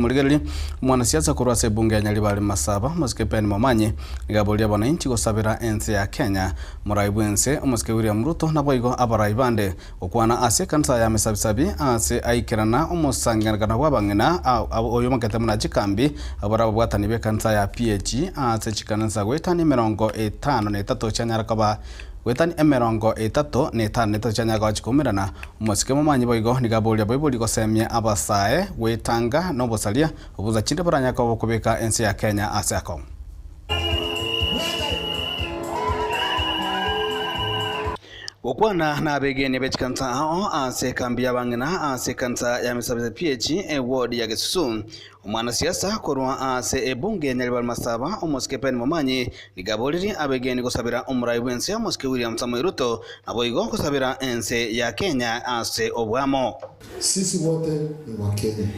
Morigereria, omwanasiasa korwa ase ebunge ya Nyaribari Masaba, omosike Ben Momanyi, nigo aboria abananchi gosabera ense ya Kenya. Omorai bw'ense, omosike William Ruto, naboigo abarai bande gokwana ase ekanisa ya Mesabisabi ase aikerana omosangererekano bw'abang'ina oyomokete buna chikambi abwo barababwatani b'ekanisa ya PAG ase chikanisa goetania 53 chianyara koba Goetania 35 na etato chianyara koba chikoumerana. Omosike momanyi boigo nigo aboria abaibori gosemia abasae gwetanga nobosaria obosa chinde boranyare koba bokobeka ense ya Kenya ase akong'u. Gokwana nabegeni be chikanisa ao ase ekambi y'abang'ina ase ekanisa ya Misabisa PAG eward ya Gesusu. Omwanasiasa korwa ase ebunge ya Nyaribari Masaba, omosike Ben Momanyi, nigo aboririe abegeni gosabera omorai bw'ense omosike William Samoei Ruto naboigo gosabera ense ya Kenya ase obwamo. Sisi wote ni Wakenya.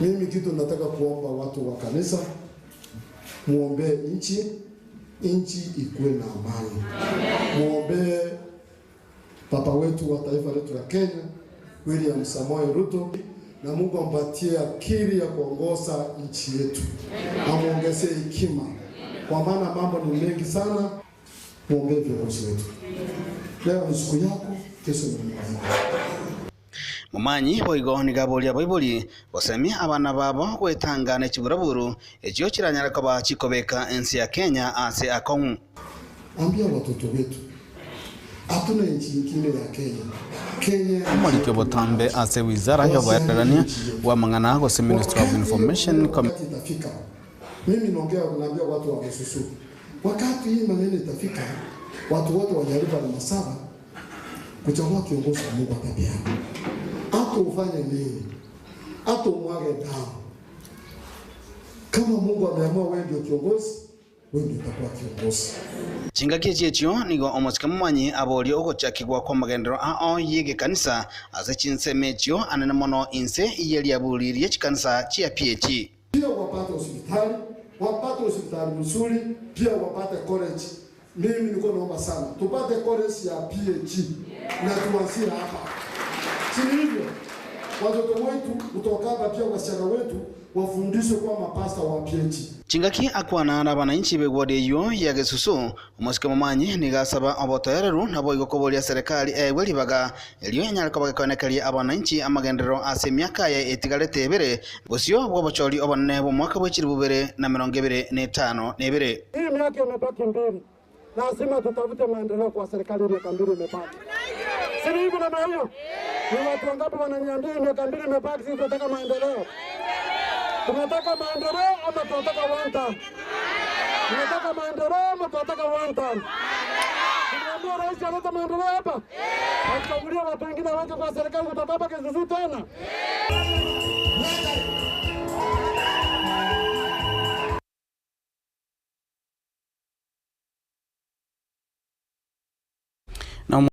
Mimi kitu nataka kuomba watu wa kanisa, muombee nchi, nchi ikuwe na amani. Muombee Papa wetu wa taifa letu la Kenya, William Samoei Ruto, na Mungu ampatie akili ya kuongoza nchi yetu, amuongezee hekima, kwa maana mambo ni mengi sana. Muombee viongozi wetu. Leo ni siku yako, kesho ni mwingine. Momanyi boigo nigo aboria abaibori gosemia abana babo gwetanga ne chiburaburu echio chiranyare koba chikobeka ense ya Kenya ase akong'u. Ambia watoto wetu hatuna nchi ingine ya Kenya. Kenya Omoriki obotambe ase wizara y'oboererania bw'amang'ana gose Ministry of wakati Information, hiyo wakati itafika, mimi naongea naambia watu wa Gesusu, wakati hii maneno itafika, watu wote wa Nyaribari Masaba kuchagua kiongozi wa Mungu atapeana, hata ufanye nini, hata umwage damu, kama Mungu ameamua wewe ndio kiongozi, wewe ndio utakuwa kiongozi. Chingaki echi echio nigo omosike momanyi aborie ogochakigwa kw'amagenderero ao y'egekanisa ase chinsemo echio anene mono inse y'eriaburi rie chikanisa chia PAG. Pia wapate hospitali, wapate hospitali mzuri, pia wapate college. Mimi niko naomba sana tupate college ya PAG na tuanzie hapa, si hivyo? Watoto wetu kutoka hapa, pia wasichana wetu wafundishwe kuwa mapasta wa PAG. Chingaki akwana n'abananchi b'eward eyio ya Gesusu omosike momanyi nigo asaba obotoereru naboigo koboria serikali ewe ribaga erio enyare koba gekoenekeria abananchi amagenderero ase emiaka eye etigarete ebere bosio bw'obochori obonene bw'omwaka bwa 2025. Hii miaka imebaki mbili, lazima tutafute maendeleo kwa serikali. Miaka mbili imebaki, si ni hivyo namna hiyo? Ni watu wangapi wananiambia miaka mbili imebaki, sisi tunataka maendeleo? Tunataka maendeleo ama tunataka one term? Tunataka maendeleo ama tunataka one term? Tunaambia rais alete maendeleo hapa, achagulie watu wengine aweke kwa serikali kutoka hapa Kisusu tena. Na.